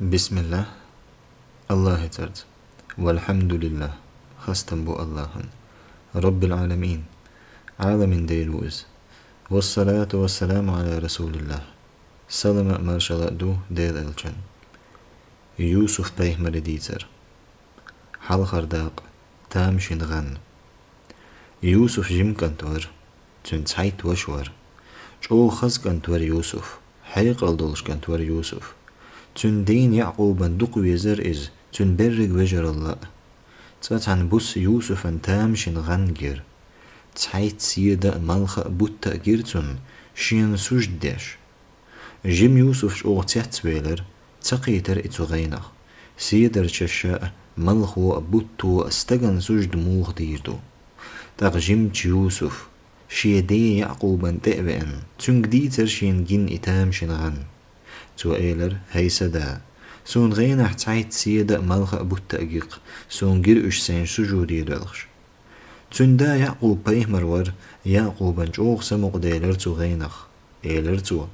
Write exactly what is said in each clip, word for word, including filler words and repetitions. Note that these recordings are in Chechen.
Бисмиллах. Аллахьа цӀарца. Валхьамдулиллах. Хастам бу Аллахьан. Раббил Ӏаламин. Ӏаламийн Дела ву Иза. Вассалату вассаламу Ӏала расулиллах. Салам а маршал а ду Делан элчан. Юсуф пайхамара дийцар. Хьалхара дакъа. Тамашийна гӀан. Юсуф жима кӀант вара. Цуьнан цхьайтта ваша вара. ЧӀогӀа хаза кӀант вара Юсуф. Хьекъал долуш кӀант вара Юсуф. Цуьнан дийна Якъубан дукха везара иза, цуьнан берриг вежаралла а. Цкъа цхьана буса Юсуфан тамашийна гӀан гира. Цхьайтта седа а, малх а, бутт а гира цунна, шена сужда деш. Жима Юсуф чӀогӀа цецвелира, ца кхийтира и цу гӀенах. Седарчаша а, малхо а, бутто а стагана сужда муха дийр ду. ТӀаккха жимачу Юсуф, шен ден Якъубан тӀе а веана, цуьнга дийцира шена гина и тамашийна гӀан. Цо элира: «ХӀай сан да, суна гӀенахь цхьайтта седа а, малх а, бутт а гикх, суна гира уьш сайна сужуде доьлхуш». Цуьнан да Якъуб пайхамар вара, Якъубан чӀогӀа самукъаделира цу гӀенах. Элира цо: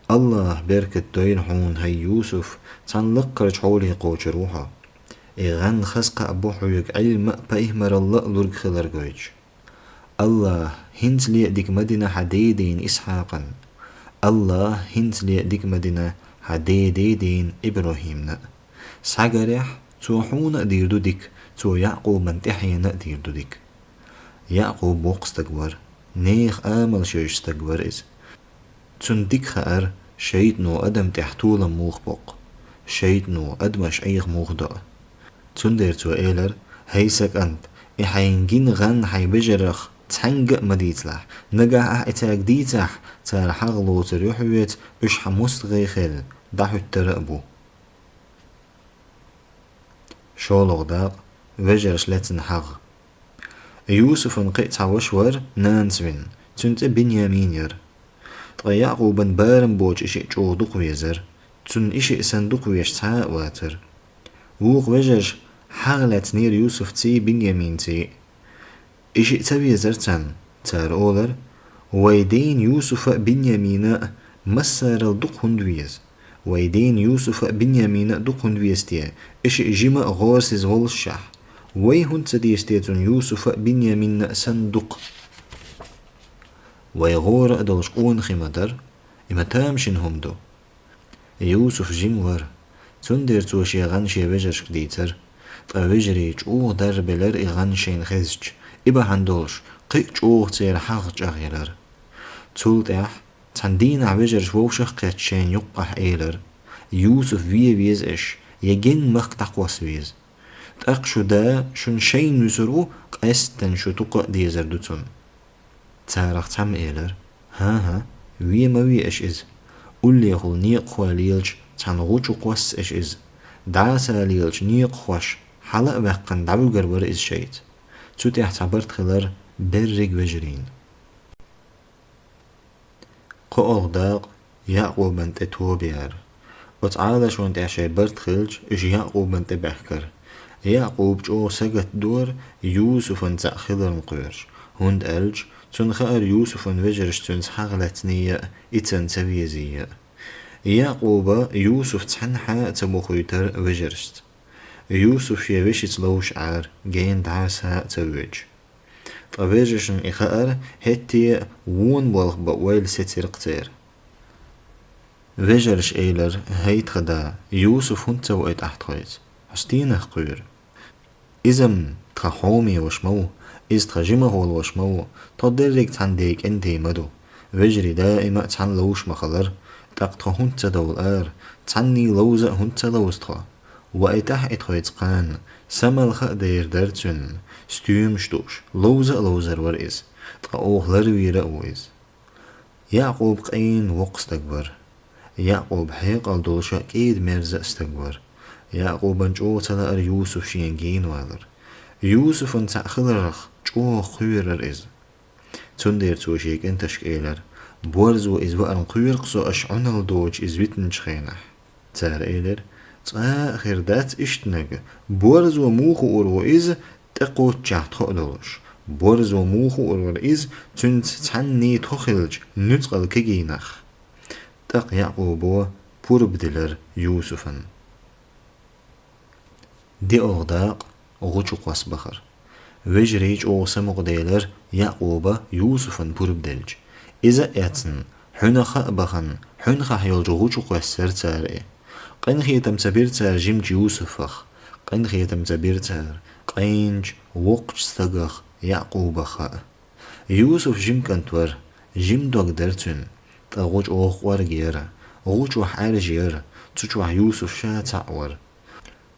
«Аллахьа беркат дойла хьуна, хӀай Юсуф, цхьана лаккхарчу хьоле кхочур ву хьо. И гӀан хаза кхаъ бу хьоьга Ӏилма а, пайхамаралла а лург хилар гойтуш. Аллахьа хӀинцале а дика ма дина хьан ден дийна Исхьакъан. Аллахьа хӀинцале а дика ма дина хьан ден ден дийна ИбрахӀимна а. Схьагарехь, цо хьуна а дийр ду дика, цо Якъубан тӀаьхьенна а дийр ду дика». Якъуб воккха стаг вара, нехан амалш йолуш стаг вара иза. Цунна дика хаьара, шайтӀано адам тӀехь толам муха боккху, шайтӀано адамаш Ӏеха муха до. Цундела цо элира: «ХӀай сан кӀант, и хьайна гина гӀан хьайн вежарах цхьаьнга а ма дийцалахь. Нагахь ахь и цаьрга дийцахь, цара хьагӀ лоцур ю хьоьца, уьш хьан мостагӀий хилла, дӀахӀуьттур а бу». ШолгӀа дакъа. Вежарша лаьцна хьагӀ. Юсуфан кхин а цхьа ваша вара, нанас вина, цуьнан цӀе Бинъямин яра. Ткъа Якъубан барам боцуш и шиъ чӀогӀа дукха везара, цунна и шиъ санна дукха везаш цхьа а вацара. Вукху вежарша хьагӀ лаьцнера Юсуфций, Бинъяминций. И шиъ ца везара царна. Цара олара: «Вай ден Юсуфа а, Бинъямина а массарал дукха хӀунда веза? Вай ден Юсуфа а, Бинъямина а дукха хӀунда веза те? И шиъ жима а, гӀорасиза волушшехь, вай хӀунда ца деза те цунна Юсуфа а, Бинъямина а санна дукха? Вай гӀора а долуш къонахий ма дара, и ма тамашийна хӀума ду». Юсуф жима вара. Цундела цо шен гӀан шен вежаршка дийцара. Ткъа вежарий чӀогӀа дарбелира и гӀан шайна хезча, и бахьана долуш кхин а чӀогӀа церан хьагӀ чӀагӀъелира. Цул тӀаьхьа цхьана дийнахь вежарша вовшах а кхетта шайна юккъехь элира: «Юсуф вен веза аша, я генна махка дӀакхосса веза. ТӀаккха шун да шуна шайна вуьсур ву, къаьсттина шу тукха а дезар ду цунна». Царах цхьамма элира: «ХӀан-хӀа, вен ма ве аша иза. Уллехула некъахой лелачу цхьана гӀу чу кхосса аша иза. ДӀаса лелачу некъахоша хьала а ваьккхина дӀавуьгур вара иза шайца». Цу тӀехь цхьа барт хилира берриг вежарийн. КхоалгӀа дакъа. Якъубан тӀе тоба яр. Оцу Ӏалашонан тӀехь шайн барт хилча, уьш Якъубан тӀе баьхкара. Якъуб чӀогӀа сагатдора Юсуфан цхьаъ хиларна кхоьруш, хӀунда аьлча цунна хаьара Юсуфан вежарша цуьнца хьагӀ лаьцний а, и цунна ца везий а. Якъуба Юсуф цхьанхьа а ца бохуьйтура вежаршца. Юсуф шен вешица ловзуш Ӏара, гена дӀаса а ца воьдуш. Ткъа вежаршна и хаьара, хӀетте а вон болх бан ойла сецира-кх церан. Вежарша элира: «ХӀай тхан да, Юсуф хӀунда ца воуьйту ахь тхоьца? Хьо стенах кхоьру? Иза-м тхан хьоме ваша ма ву, иза тхан жимахволу ваша ма ву, тхо дерриг цхьана ден кӀентий ма ду. Вежарий даима а цхьаьна ловзуш ма хилара, тӀаккха тхо хӀунда ца довла ара, цхьанний ловза а хӀунда ца ловза тхо? Ваийтахь и тхоьца кхана, самалха а дер дара цуьнан, стоьмаш дууш, ловза а ловзар вара иза, ткъа оха ларвийр а ву иза». Якъуб къийна воккха стаг вара. Якъуб хьекъал долуш а, кӀеда-мерза а стаг вара. Якъубан чӀогӀа ца лаара Юсуф шена генавалар. Юсуфан цхьаъ хиларх чӀогӀа кхоьрура иза. Цундела цо шен кӀенташка элира: «Борзо иза ваарна кхоьру-кх со аша Ӏуналла доцуш иза витинчу хенахь». Цара элира: «Цкъа а хир дац иштаниг, борзо муха уур ву иза, тӀе кхоччехь тхо а долуш? Борзо муха уур вара иза, цуьнца цхьанний тхо хилча, нуьцкъала кегий нах?» ТӀаккха Якъубо пурба дилира Юсуфан. ДиъалгӀа дакъа, гӀу чу кхоссабахар. Вежарий чӀогӀа самукъаделар Яъкъуба Юсуфан пурба делча. Иза а эцна, хьуна хаа бахана, хьуьнхахь йолчу гӀу чу кхоьссар цара и. Къинхетам ца бира цара жимачу Юсуфах, къинхетам ца бира цара къайначу воккхачу стагах Яъкъубах хаа. Юсуф жима кӀант вара, жима дог дара цуьнан, ткъа гӀу чӀогӀа кӀорга яра, гӀу чохь Ӏаьржа яра, цу чохь Юсуф ша цхьаъ вара.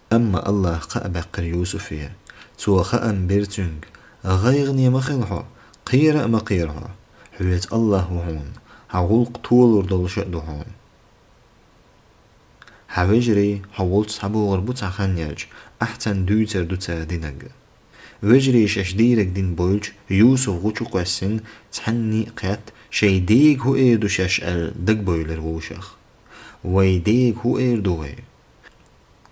Амма АллахӀа кхаъ баьккхира Юсуфе. Цо хаам бира цуьнга: «ГӀайгӀане ма хила хьо, кхера а ма кхера хьо. Хьоьца АллахӀ ву хьуна, хьан гӀуллакх толур долуш а ду хьуна. Хьан вежарий хьо волчу схьабогӀур бу цхьа хан яьлча, ахь царна дуьйцур ду цара динарг». Вежарий шаьш дийриг дина бевлча, Юсуф гӀу чу кхоьссина, цхьанний а кхетта, шайн дега хӀун эр ду шаьш аьлла, дагабевлира вовшах. «Вай дега хӀун эр ду вай?»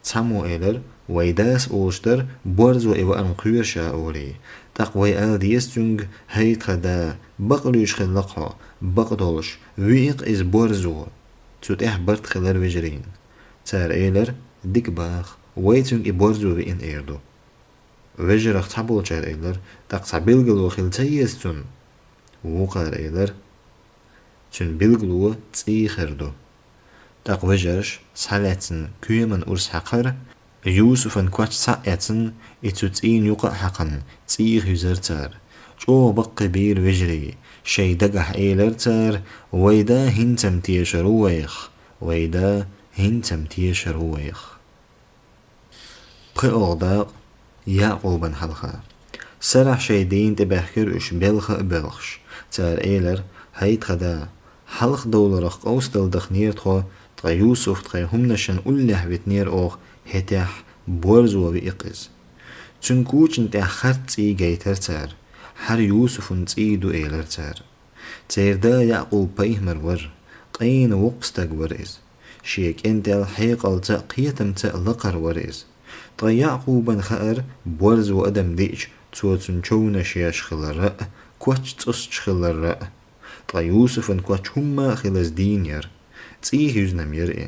Цхьаммо элира: «Вай дас олуш дара, борзо и ваам кхоьру ша», олий. ТӀаккха вай ала деза цуьнга: «ХӀай тхан да, бакълуьйш хилла-кх хьо, бакъдолуш, виъ-кх иза борзо». Цу тӀехь барт хилира вежарийн. Цара элира: «Дика баха, вай цуьнга и борзо виъна эр ду». Вежарах цхьаболчара элира: «ТӀаккха цхьа билгало хила ца еза цунна?» Вукхара элира: «Цуьнан билгало цӀий хир ду». ТӀаккха вежарша, схьалаьцна, коьман урс хьаькхира, Юсуфан коч схьа а эцна, и цу цӀийн юкъа а хьаькхна, цӀийх юьзара цара. ЧӀогӀа баккхийбийра вежарий, шайн дагахь элира цара: «Вай да хӀинца-м тешар ву вайх, вай да хӀинца-м тешар ву вайх». ПхоьалгӀа дакъа, Яъкъубан хьалха. Сарахь шайн дийна тӀе баьхкира уьш белха а боьлхуш. Цара элира: «ХӀай тхан да, хьалхадовларах къовсадала даханера тхо, ткъа Юсуф тхайн хӀуманашна уллехь витинера оха, хӀетахь борзо виъ-кх иза». Цуьнан кучана тӀехь харц цӀий гайтира цара. «ХӀара Юсуфан цӀий ду», элира цара. Церан да Яъкъуб пайхамар вара, къена воккха стаг вара иза. Шен кӀентел хьекъалца а, кхетамца а лакхара вара иза. Ткъа Яъкъубан хаьара, борзо адам диъча, цо цунна човнаш еш хиларра а, коч цӀосуш хиларра а. Ткъа Юсуфан коч хӀумма а хилаза дийна яра. ЦӀийх юьзна-м яра и.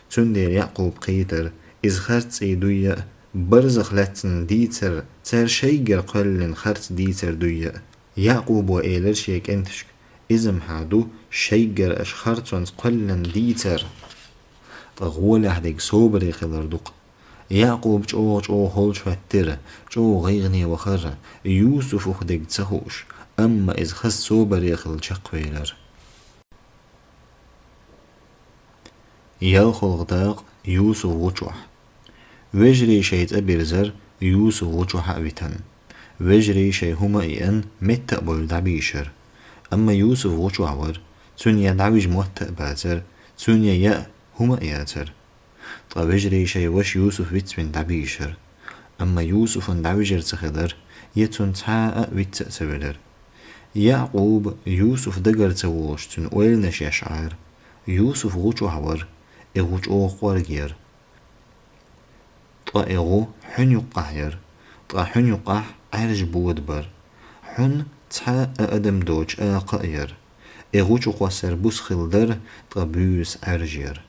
Цундела Яъкъуб кхийтара, иза харц цӀий дуй а, барзах лаьцна дийцар, цара шайгара кхоьллина харц дийцар дуй а. Яъкъубо элира шен кӀенташка: «Иза-м хьан ду, шайгара аша харцонца кхоьллина дийцар». Ткъа гӀолехь дерг собаре хилар ду-кх. Яъкъуб чӀогӀа-чӀогӀа холчу хӀоьттира, чӀогӀа гӀайгӀане вахара, Юсуфах дерг ца хууш, амма иза хаза собаре хилла чекхвелира. ЯлхолгӀа дакъа, Юсуф гӀу чохь. Вежарий шайн цӀа бирзара, Юсуф гӀу чохь а витина. Вежарий шайн хӀума а еана, метта а бевлла дӀабийшира. Амма Юсуф гӀу чохь вара, цуьнан я дӀавижа мотт а бацара, цуьнан я яа хӀума а яцара. Ткъа вежарий шайн ваша Юсуф вицвина дӀабийшира. Амма Юсуфан дӀавижар ца хилира, я цунна цхьа а вицца а ца велира. Яъкъуб Юсуф дагара ца волуш, цуьнан ойланаш еш Ӏара. Юсуф гӀу чохь вара, и гӀу чӀогӀа кӀорга яра. Ткъа и гӀу хьуьнан юккъахь яра, ткъа хьуьнан юккъахь Ӏаьржа бода бара. Хьуьнан цхьа а адам доцуш акха а яра. И гӀу чу кхоссар буса хилла дара, ткъа буьйса Ӏаьржа яра.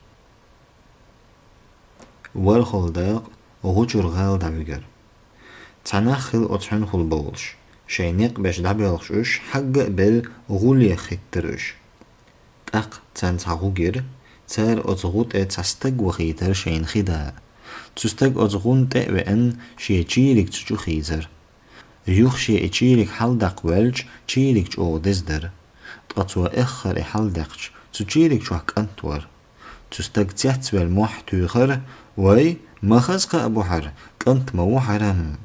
ВорхӀалгӀа дакъа, гӀу чуьра гӀала дӀавигар. Цхьа нах хилла оцу хьуьнхула бовлуш. Шайн некъ беш дӀабоьлхуш уьш, хьагга а белла, гӀу леха хӀиттира уьш. ТӀаккха царна цхьа гӀу гира, цара оцу гӀу тӀе цхьа стаг вахийтира шайна хи да. Цу стага оцу гӀунна тӀе а веана, шен чийлиг цу чу хийцира. Юха шен и чийлиг хьалдаккха ваьлча, чийлиг чӀогӀа деза дара. Ткъа цо эххар и хьалдаьккхича, цу чийлиг чохь кӀант вара. Цу стага цецвелла мохь туьйхира: «Вай, ма хаза кхаъ бу хьара, кӀант ма ву хьара-м».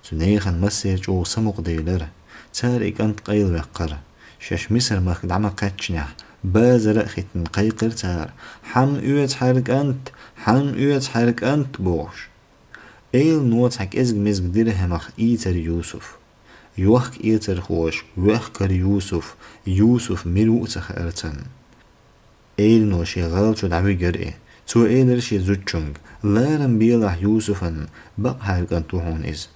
Цу нехан массеран чӀогӀа самукъаделира. Цара и кӀант къайлаваьккхира. Шаьш Мисар-махка дӀа ма кхаьччинехь, базара а хӀиттина кхайкхира цара: «Хьан оьцу хьара кӀант? Хьан оьцу хьара кӀант?» – бохуш. Эйлано цхьа кӀезиг-мезиг дирхӀамах ийцира Юсуф. Йохка-эцархоша воьхкара Юсуф, Юсуф мила ву а ца хаьара царна. Эйлано шен гӀала чу дӀавигира и. Цо элира шен зудчуьнга: «Ларам белахь Юсуфан, бакъ хьара кӀант ву хьуна иза».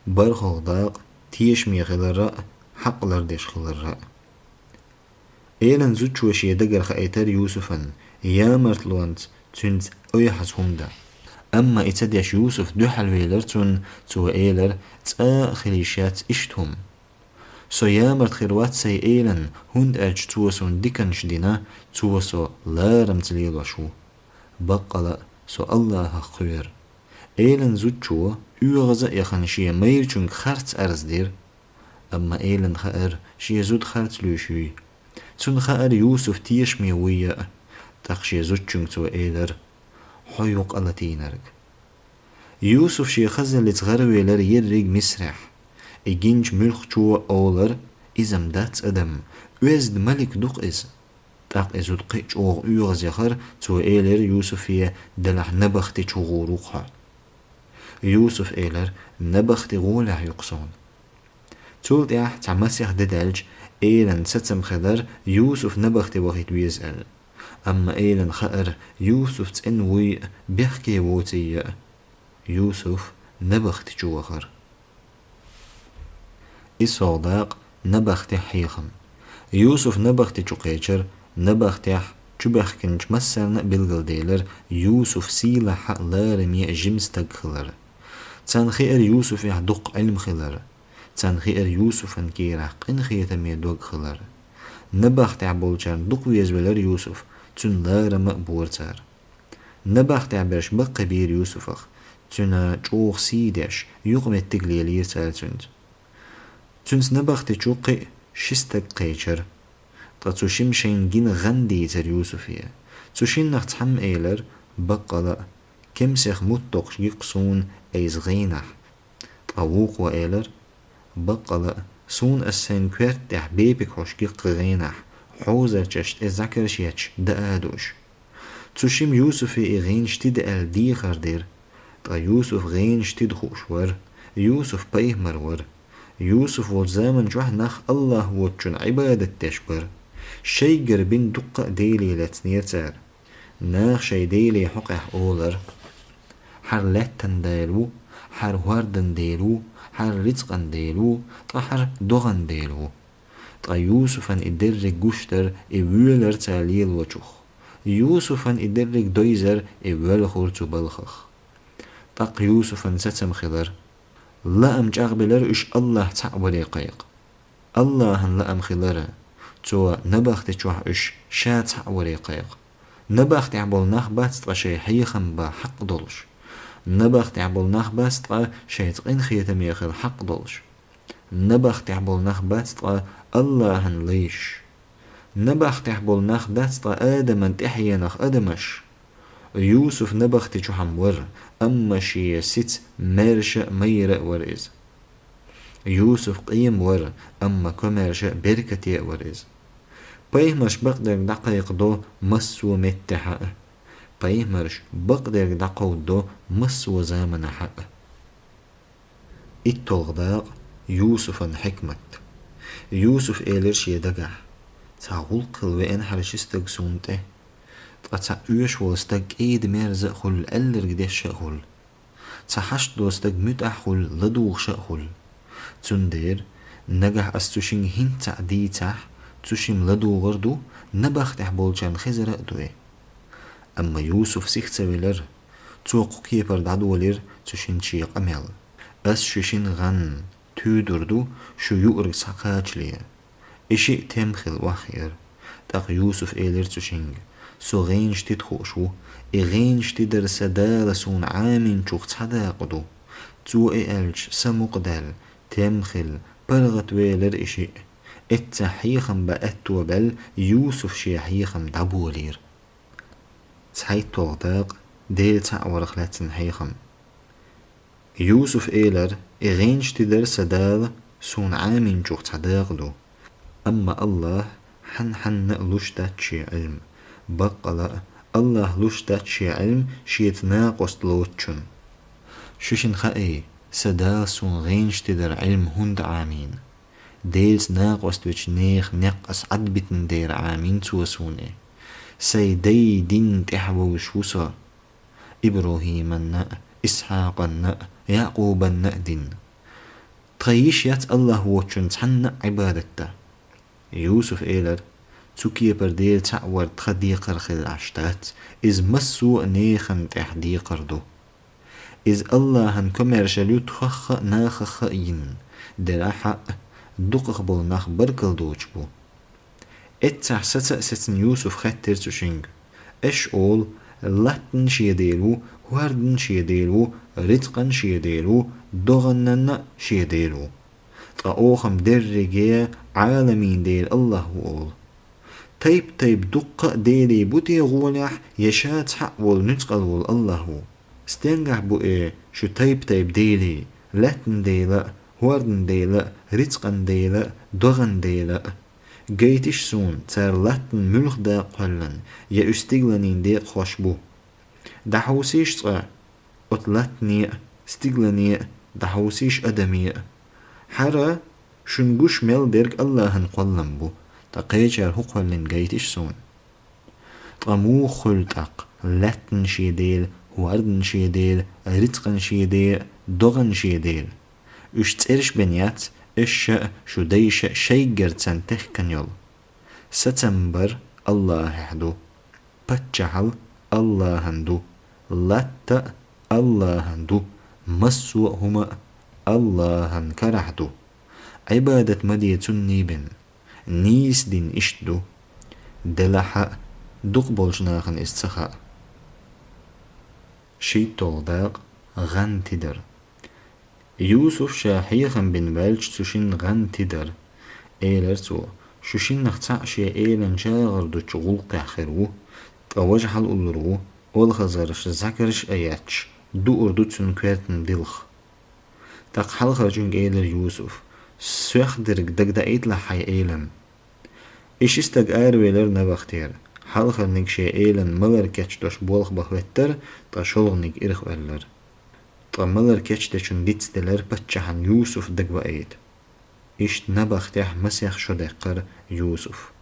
БархӀалгӀа дакъа, тешаме хиларра а, хьакъ лардеш хиларра а. Элан зудчо шен дагара хаийтира Юсуфан ямартлонца цуьнца ойхьаза хӀума дан. Амма и ца деш Юсуф дуьхьал велар цунна, цо элар: «Цкъа а хила йиш яц иштта хӀума. Со ямарта хир вац сайн элана, хӀунда аьлча цо суна диканаш дина, цо со ларамца лелош ву. Баккъала а со Аллахах кхоьру». Элан зудчо, оьгӀаз а яхана, шен майрачуьнга харц арз дира. Амма элана хаьара, шен зуда харц луьйш юй. Цунна хаьара Юсуф тешаме вуй а, тӀаккха шен зудчуьнга цо элар: «Хьо ю къа латийнарг». Юсуф шен хазаллица гӀаравелар ерриг Мисрехь. И гинчу муьлххачо олар: «Иза-м дац адам, оьзда малик ду-кх иза». ТӀаккха и зуда кхин а чӀогӀа оьгӀаз яхара, цо элира Юсуфе: «Делахь набахти чу гӀур ву-кх хьо». Юсуф элар: «Набахти гӀолехь ю-кх суна». Цул тӀаьхьа цхьа масех де даьлча, элан сацам хилар Юсуф набахти вахийта веза аьлла. Амма элана хаьара, Юсуф цӀена вуй а, бехке воций а. Юсуф набахти чу вахара. ИссолгӀа дакъа. Набахтехь хьехам. Юсуф набахти чу кхечара, набахтехь чубаьхкинчу массарна а билгалделира Юсуф сийлахь а, лараме а жима стаг хилар. Царна хиира Юсуфехь дуккха Ӏилма хилар. Царна хиира Юсуфан кийрахь къинхетаме дог хилар. Набахтехь болчарна дукха везавелира Юсуф, цуьнан ларам а бора цара. Набахтехь берш баккхийбийра Юсуфах, цуьнан чӀогӀа сий деш, юкъаметтиг лелийра цара цуьнца. Цуьнца набахти чу кхин а ши стаг кхечара. Ткъа цу шимма шайна гина гӀан дийцира Юсуфе. Цу шиннах цхьамма элира: «Баккъала а, кемсех мутт доккхуш ги-кх суна айса гӀенахь». Ткъа вукхо элира: «Баккъала а, суна ас сайн коьрта тӀехь бепиг хьош ги-кх кхин гӀенахь, хьозарчашна тӀе зӀакарш етташ даа а дууш». Цу шимма Юсуфе и гӀенаш тида аьлла дехар дира. Ткъа Юсуф гӀенаш тида хууш вара. Юсуф пайхамар вара. Юсуф волчу заман чохь нах Аллах воцучунна Ӏибадат деш бара. Шайгара бина дуккха а делий лецнера цара. Наха шайн делий хьокъехь олара: «Хьара лаьттан Дела ву, хьара хӀордан Дела ву, хьара рицкъан Дела ву, ткъа хьара догӀан Дела ву». Ткъа Юсуфан и дерриг гуш дара, и воьлура цара лелочух. Юсуфан и дерриг дойзара, и воьлхура цу балхах. ТӀаккха Юсуфан сацам хилар: «Лаам чӀагӀбелира уьш Аллах цхьаъ варе кхайкха». Аллахьан лаам хилара, цо набахти чохь уьш ша цхьаъ варе кхайкха. Набахтехь болу нах бац ткъа шайн хьехам бан хьакъ долуш. Набахтехь болу нах бац ткъа шайца къинхетаме хила хьакъ долуш. Набахтехь болу нах бац ткъа Аллахьан лайш. Набахтехь болу нах дац ткъа Адаман тӀаьхьенах адамаш. Юсуф набахти чухьа-м вара, амма шен сица маьрша а, майра а вара иза. Юсуф къема вара, амма комаьрша а, беркате а вара иза. Пайхамарш бакъдерг дӀакхайкхадо массо а меттехь а. Пайхамарш бакъдерг дӀакховдадо массо а заманахь а. ИтталгӀа дакъа. Юсуфан хьикмат. Юсуф элира шен дагахь: «Цхьа гӀуллакх хила веана хьара ши стаг суна тӀе. Ткъа цхьа оьшуш волу стаг кӀеда-мерза а хуьлу, аьлларг деш а хуьлу. Цхьа хьашт долу стаг муьтӀахь а хуьлу, ладугӀуш а хуьлу. Цундела, нагахь ас цу шинга хӀинца цхьаъ дийцахь, цу шимма ладугӀур ду, набахтехь болчарна хезар а ду и». Амма Юсуф сиха ца велира. Цо кху кепара дӀадолийра цу шинна шен къамел: «Ас ши шина гӀан туьйдур ду, шу юург схьакхачале». И шиъ тем хила охьахиира. ТӀаккха Юсуф элира цу шинга: «Со гӀенаш тида хууш ву. И гӀенаш тидар сан Дала суна Ӏаминчух цхьа дакъа ду». Цо и аьлча, самукъадаьлла, тем хилла, паргӀатвелира и шиъ. Эццахь хьехам бан аьтто баьлла, Юсуф шен хьехам дӀаболийра. ЦхьайтталгӀа дакъа. Дела цхьаъ варх лаьцна хьехам. Юсуф элира: «И гӀенаш тидар сан Дала суна Ӏаминчух цхьа дакъа ду». Амма Аллах хьан-хьанна а луш дац шен Ӏилма. Баккъала а, Аллах луш дац шен Ӏилма шеца накъост лоцучунна. Шу шина хаий, сан Дала суна гӀенаш тидар Ӏилма хӀунда Ӏамийна? Делаца накъост вечу нехан некъ ас Ӏадбитина дера Ӏамийна Цо суна и. Сайн дайн дин тӀехь вовзуш ву со. ИбрахӀиманна а, Исхьакъанна а, Якъубанна а дин. Тхан йиш яц Аллах воцучунна цхьанна а Ӏибадат дан. Юсуф элира: «Цу кепара Дела цхьаъ вар тхан декхар хилла Ӏаш дац, иза массо а нехан тӀехь декхар ду». Иза Аллахьан комаьршал ю тхох а, нахах а йина, делахь а, дукхах болу нах баркалла доцуш бу. Эццахь саца а сецна Юсуфа хаьттира цу шинга: «Аша олу: „Латтана шен Дела ву, хӀордана шен Дела ву, рицкъана шен Дела ву, догӀанна а шен Дела ву“. Ткъа оха-м дерриге Ӏаламийн Дела Аллахь ву олу. Тайп-тайпа дуккха а делий бу те гӀолехь, я ша цхьаъ волу нуьцкъала волу Аллахь ву? Стенгахь бу, э, шу тайп-тайпа делий: лаьттан дела а, хӀордан дела а, рицкъан дела а, догӀан дела а? Гайтиш суна, цара латтана муьлха дакъа кхоьллина, я уьш стигланийн декъахош бу? ДӀахьовсийша цкъа оцу латтане а, стиглане а, дӀахьовсийша адаме а. Хьара шуна гуш мел дерг Аллахьан кхоллам бу, ткъа кхечара хӀун кхоьллина гайтиш суна. Ткъа муха хуьлу тӀаккха лаьттан шен Дела, хӀордан шен Дела, рицкъан шен Дела, догӀан шен Дела? Уьш цӀераш бен яц аша а, шу дайша а шайггара царна техкина йолу. Сацам бар Аллахьехь ду, паччахьал Аллахьан ду, латта а Аллахьан ду, массо а хӀума а Аллахьан карахь ду. Ӏибадат ма де цунна бен. Нийса дин иштта ду. Делахь а, дукха болчу нахана иза ца хаьа». ШийтталгӀа дакъа. ГӀан тидар. Юсуф ша хьехам бина ваьлча, цу шинна гӀан тидар. Элира цо: «Шу шиннах цхьаъ шен элан чагӀар дучу гӀуллакхехь хир ву, ткъа важа хьалауллур ву, олхазарш, зӀагарш а етташ, дуур ду цуьнан коьртана дилха». ТӀаккха хьалхарчуьнга элира Юсуф: «Соьх дерг дагадаийталахь хьайн элан». И ши стаг аравелира набахтера. Хьалхарниг шен элан малар кечдеш болх бан хӀоьттира, ткъа шолгӀаниг ирхъоьллира. Ткъа малар кечдечун дицделира паччахьна Юсуф дагаваийта. Иштта набахтехь масех шо даьккхира Юсуф.